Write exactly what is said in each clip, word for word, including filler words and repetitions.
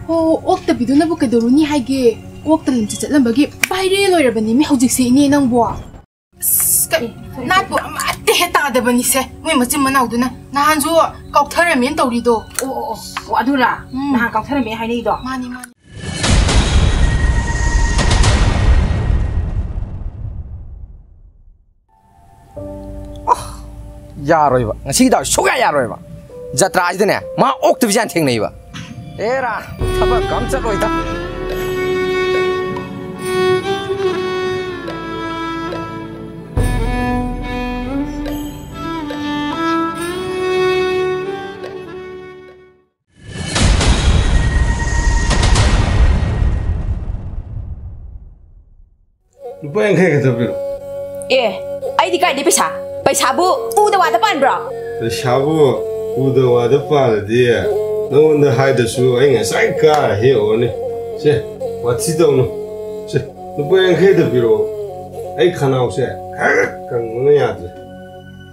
ꯑꯣ, ꯑꯣꯛꯇꯕꯤꯗꯨꯅꯕꯨ ꯀꯩꯗꯧꯔꯨꯅꯤ ꯍꯥꯏꯒꯦ? ꯑꯣꯛꯇ ꯂꯝꯆꯠ ꯆꯠꯂꯝꯕꯒꯤ viral ꯑꯣꯏꯔꯕꯅꯤꯃꯤ ꯍꯧꯖꯤꯛꯁꯦ, ꯏꯅꯦ ꯅꯪꯕꯣ꯫ ꯑꯁ, ꯀꯩ, ꯅꯥꯠꯄꯨ ꯑꯃꯠꯇ ꯍꯦꯛ ꯇꯥꯗꯕꯅꯤꯁꯦ, ꯃꯣꯏ ꯃꯆꯤꯟ ꯃꯅꯥꯎꯗꯨꯅ꯫ ꯅꯍꯥꯟꯁꯨ ꯀꯥꯎꯊꯔꯝꯃꯦꯅ ꯇꯧꯔꯤꯗꯣ꯫ ꯑꯣ, ꯑꯣ, ꯑꯣ, ꯑꯣ, ꯑꯗꯨꯔꯥ? ꯎꯝ꯫ ꯅꯍꯥꯟ ꯀꯥꯎꯊꯔꯝꯃꯦ ꯍꯥꯏꯅꯩꯗꯣ? ꯃꯥꯅꯤ, ꯃꯥꯅꯤ꯫ ꯌꯥꯔꯣꯏꯕ, ꯉꯁꯤꯒꯤ ꯗꯥꯎ ꯁꯨꯡꯌꯥ ꯌꯥꯔꯣꯏꯕ꯫ ꯖꯇ꯭ꯔꯥꯁꯤꯗꯅꯦ, ꯃꯥ ꯑꯣꯛꯇꯕꯤꯁꯦ ꯍꯥꯟꯅ ꯊꯦꯡꯅꯩꯕ꯫ ꯑꯦꯔꯥ, ꯊꯕꯛ ꯑꯃ ꯆꯠꯂꯣꯏꯗ꯫ ꯂꯨꯄꯥ ꯌꯥꯡꯈꯩ ꯈꯛꯇ ꯄꯤꯔꯣ꯫ ꯑꯦ, ꯑꯩꯗꯤ ꯀꯥꯏꯗꯩ ꯄꯩꯁꯥ? ꯄꯩꯁꯥꯕꯨ ꯎꯗ ꯋꯥꯗ ꯄꯥꯟꯕ꯭ꯔꯣ? ꯄꯩꯁꯥꯕꯨ ꯎꯗ ꯋꯥꯗ ꯄꯥꯜꯂꯗꯤ, ꯅꯉꯣꯟꯗ ꯍꯥꯏꯗ꯭ꯔꯁꯨ ꯑꯩ ꯉꯁꯥꯏ ꯀꯥꯔ ꯍꯦꯛꯎꯔꯅꯤ꯫ ꯁꯦ, ꯋꯥꯊꯤ ꯇꯧꯅꯨ꯫ ꯁꯦ, ꯂꯨꯄꯥ ꯌꯥꯡꯈꯩꯗ ꯄꯤꯔꯛꯑꯣ꯫ ꯑꯩ ꯈꯅꯥꯎꯁꯦ ꯈꯔ ꯀꯪꯕꯅ ꯌꯥꯗ꯭ꯔꯦ꯫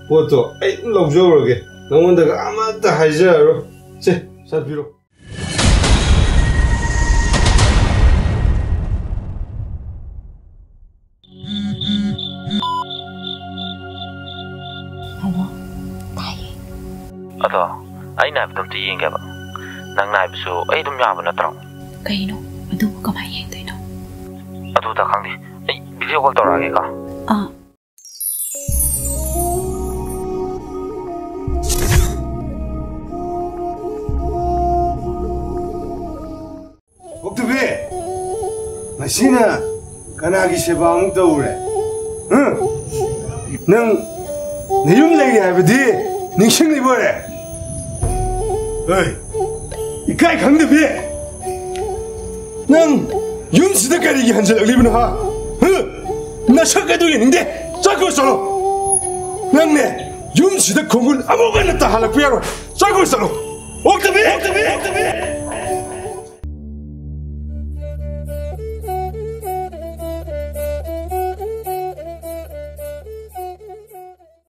ꯄꯣꯠꯇꯣ ꯑꯩ ꯑꯗꯨꯝ ꯂꯧꯖꯍꯧꯔꯒꯦ꯫ ꯅꯉꯣꯟꯗꯒ ꯑꯃꯠꯇ ꯍꯥꯏꯖꯔꯔꯣꯏ꯫ ꯁꯦ, ꯁꯠꯄꯤꯔꯣ꯫ ꯍꯜꯂꯣ, ꯇꯥꯏꯌꯦ꯫ ꯑꯗꯣ, ꯑꯩꯅ ꯍꯥꯏꯕꯗꯣ ꯑꯝꯇ ꯌꯦꯡꯒꯦꯕ꯫ ꯅꯪꯅ ꯍꯥꯏꯕꯁꯨ ꯑꯩ ꯑꯗꯨꯝ ꯌꯥꯕ ꯅꯠꯇ꯭ꯔꯣ? ꯀꯩꯅꯣ? ꯑꯗꯨꯕꯨ ꯀꯃꯥꯏꯅ ꯌꯦꯡꯗꯣꯏꯅꯣ? ꯑꯗꯨꯗ ꯈꯪꯗꯦ꯫ ꯑꯩ video call ꯇꯧꯔꯛꯑꯒꯦꯀꯣ꯫ ꯑꯥ꯫ ꯑꯣꯛꯇꯕꯤ, ꯉꯁꯤꯅ ꯀꯅꯥꯒꯤ ꯁꯦꯕꯥ ꯑꯃꯨꯛ ꯇꯧꯔꯦ? ꯍꯥ? ꯅꯪ ꯅꯌꯨꯝ ꯂꯩꯔꯤ ꯍꯥꯏꯕꯗꯤ ꯅꯤꯡꯁꯤꯡꯂꯤꯕ ꯑꯣꯏꯔꯦ? ꯍꯣꯏ, ꯏꯀꯥꯏ ꯈꯪꯗꯕꯤ! ꯅꯪ ꯌꯨꯝꯁꯤꯗ ꯀꯔꯤꯒꯤ ꯍꯟꯖꯤꯜꯂꯛꯂꯤꯕꯅꯣ, ꯍꯥ? ꯍꯥ? ꯅꯁꯛ ꯑꯗꯨ ꯌꯦꯡꯅꯤꯡꯗꯦ꯫ ꯆꯠꯈ꯭ꯔꯣ, ꯆꯠꯂꯣ꯫ ꯅꯪꯅꯦ, ꯌꯨꯝꯁꯤꯗ ꯈꯣꯡꯒꯨꯜ ꯑꯃꯨꯛ ꯍꯟꯅ ꯇꯥꯍꯜꯂꯛꯄ ꯌꯥꯔꯣꯏ꯫ ꯆꯠꯈ꯭ꯔꯣ, ꯆꯠꯂꯣ꯫ ꯑꯣꯛꯇꯕꯤ! ꯑꯣꯛꯇꯕꯤ! ꯑꯣꯛꯇꯕꯤ!